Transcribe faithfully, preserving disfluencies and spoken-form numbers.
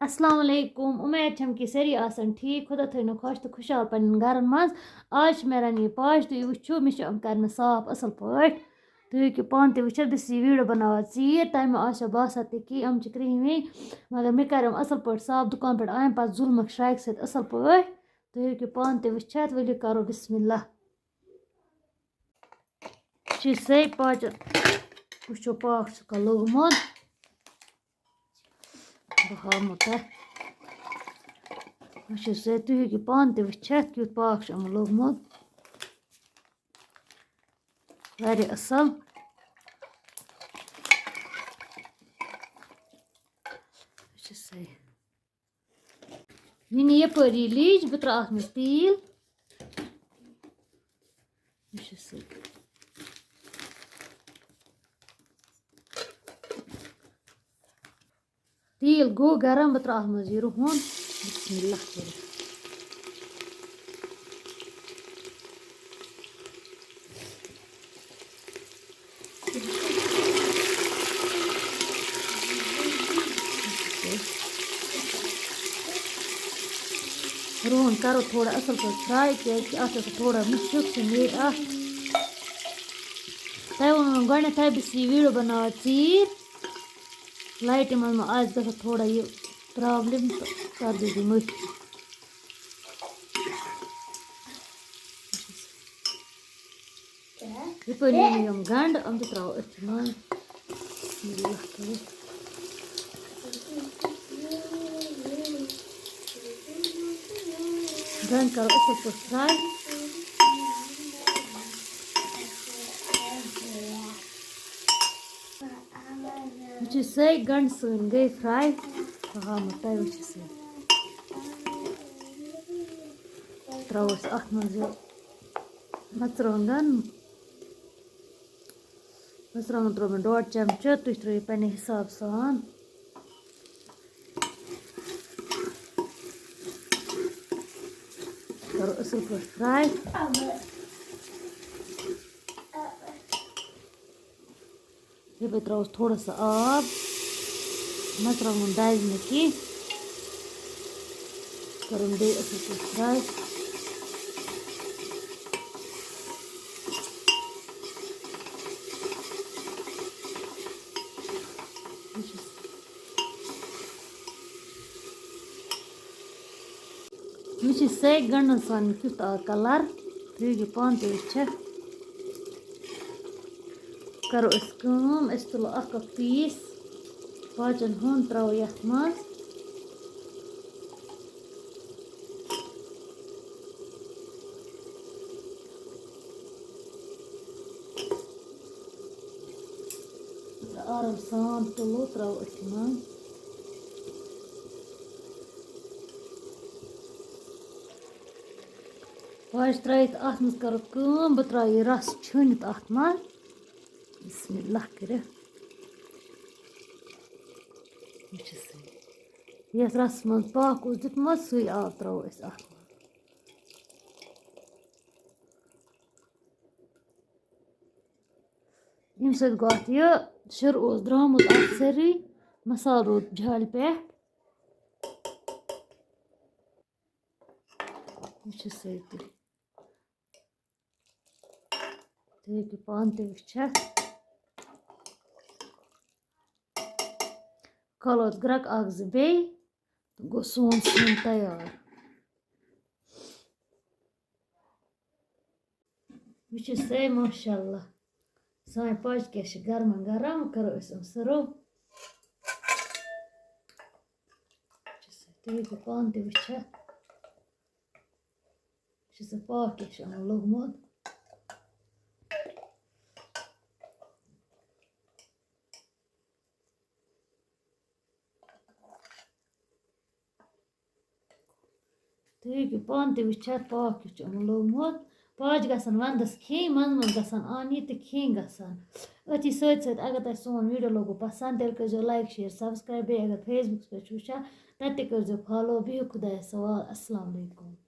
السلام علیکم، اُمید چھم کہِ سٲری آسن ٹھیٖک، خۄدا تھٲینو خۄش تہٕ خۄشحال پننٮ۪ن گرن منٛز۔ آز چھِ مےٚ رَنٕنۍ یہِ پاش، تُہۍ وٕچھِو مےٚ چھِ یِم کرنہٕ صاف اَصٕل پٲٹھۍ۔ تُہۍ ہیٚکِو پانہٕ تہِ وٕچھِتھ، بہٕ چھَس یہِ ویٖڈیو بَناوان ژیٖرۍ، تَمہِ آسیو باسان تہِ کہِ یِم چھِ کرٛہِنۍ وِہِنۍ، مگر مےٚ کَرِ یِم اَصٕل پٲٹھۍ صاف، دُکان پٮ۪ٹھ آیَم پَتہٕ ظُلمَکھ شرٛاکہِ سۭتۍ اَصٕل پٲٹھۍ۔ تُہۍ ہیٚکِو پانہٕ تہِ وٕچھِتھ، ؤلِو کَرو بِسمِ اللہ۔ چھِ سۄے پاچہِ، وٕچھِو پاکھ چھُکھا لوٚگمُت۔ بہٕ ہاومو تۄہہِ۔ وٕچھِو سۄے، تُہۍ ہیٚکِو پانہٕ تہِ وٕچھِتھ کیُتھ پاکھ چھُ یِمَن لوٚگمُت۔ واریاہ اَصٕل۔ وٕچھِو سۄے۔ یہِ نہٕ یَپٲرۍ یہِ لیٖج، بہٕ ترٛاوٕ اَتھ منٛز تیٖل۔ یہِ چھُ سُہ۔ تیٖل گوٚو گرم، بہٕ ترٛاوٕ اَتھ منٛز یہِ رُہُن۔ بسم اللہ کٔرِتھ۔ رُہُن کَرو تھوڑا اَصٕل پٲٹھۍ fry، کیٛازِکہِ اَتھ چھِ آسان تھوڑا مُشُک، سُہ نیرِ اَتھ۔ تۄہہِ ووٚنوُ مےٚ گۄڈٕنٮ۪تھٕے، بہٕ چھَس یہِ ویٖڈیو بَناوان ژیٖرۍ۔ لایٹہِ منٛز ما آسہِ گژھان تھوڑا یہِ problem، تہٕ تَتھ گٔژھۍ مٔشتٕے۔ یِتھ پٲٹھۍ نِمو یِم گنٛڈٕ، یِم تہِ ترٛاوو أتھۍ منٛز۔ بسم اللہ کٔرِتھ۔ گنٛڈٕ کَرو أسۍ یِتھ پٲٹھۍ fry۔ وٕچھِو سٲے گنٛڈٕ سٲنۍ گٔے fry۔ بہٕ ہاوہو تۄہہِ، وٕچھِو سٲے۔ ترٛاوو أسۍ اَتھ منٛز یہِ مَرژٕوانٛگَن۔ مَرژٕوانٛگَن ترٛوو مےٚ ڈۄڈ چَمچہٕ، تُہۍ ترٛٲیِو پنٛنہِ حِساب سان۔ کَرو اَصٕل پٲٹھۍ fry۔ یہِ بہٕ ترٛاوَس تھوڑا سا آب، مَرژٕوانٛگُن دَزِ نہٕ کینٛہہ۔ کَرُن بیٚیہِ اَصٕل پٲٹھۍ fry۔ وٕچھِو سٲے گنٛڈَن سان کیُتھ آو colour، تُہۍ ہیٚکِو پانہٕ تہِ وٕچھِتھ۔ کَرو أسۍ کٲم، أسۍ تُلو اَکھ اَکھ piece پاچَن ہُنٛد، ترٛاوو یَتھ منٛز۔ آرام سان تُلو، ترٛاوو أتھۍ منٛز۔ پاش ترٛٲیِتھ اَتھ منٛز کَرو کٲم، بہٕ ترٛاوٕ یہِ رَس چھٲنِتھ اَتھ منٛز۔ بسم اللہ کٔرِتھ۔ وٕچھِو سا، یَتھ رَسَس منٛز پاکھ اوس دیُتمُت، سُے آب ترٛاوو أسۍ اَتھ منٛز۔ ییٚمہِ سۭتۍ گوٚو اَتھ یہِ شِرٕ اوس درٛامُت اَتھ سٲرٕے، مصالہٕ روٗد جالہِ پٮ۪ٹھ۔ یہِ چھُ سۭتۍ۔ تُہۍ ہیٚکِو پانہٕ تہِ وٕچھِتھ۔ کھولو اَتھ گرٛٮ۪کہٕ اَکھ زٕ بیٚیہِ، گوٚو سون سیُن تیار۔ وٕچھِو سٲے، ماشاء اللہ، سانہِ پاجہِ کیٛاہ چھِ گرما گرم، کَرو أسۍ یِم serve۔ وٕچھِو سٲے، تُہۍ ہیٚکِو پانہٕ تہِ وٕچھِتھ۔ وٕچھِو سا، پاکھ کیٛاہ چھُ یِمَن لوٚگمُت۔ تُہۍ ہیٚکِو پانہٕ تہِ وٕچھِتھ، پاکھ کیُتھ چھُ یِمَن لوٚگمُت۔ پاجہِ گژھن وَندَس کھیٚنۍ، منٛزٕ منٛزٕ گژھن آنہِ تہِ کھیٚنۍ گژھن۔ أتھی سۭتۍ سۭتۍ اگر تۄہہِ سون video لوٚگوُ پَسنٛد، تیٚلہِ کٔرۍزیو like، share، subscribe۔ بیٚیہِ اگر Facebookس پٮ۪ٹھ چھُ وٕچھان، تَتہِ تہِ کٔرۍزیو follow۔ بِہِو خۄدایَس حوال۔ السلام علیکُم۔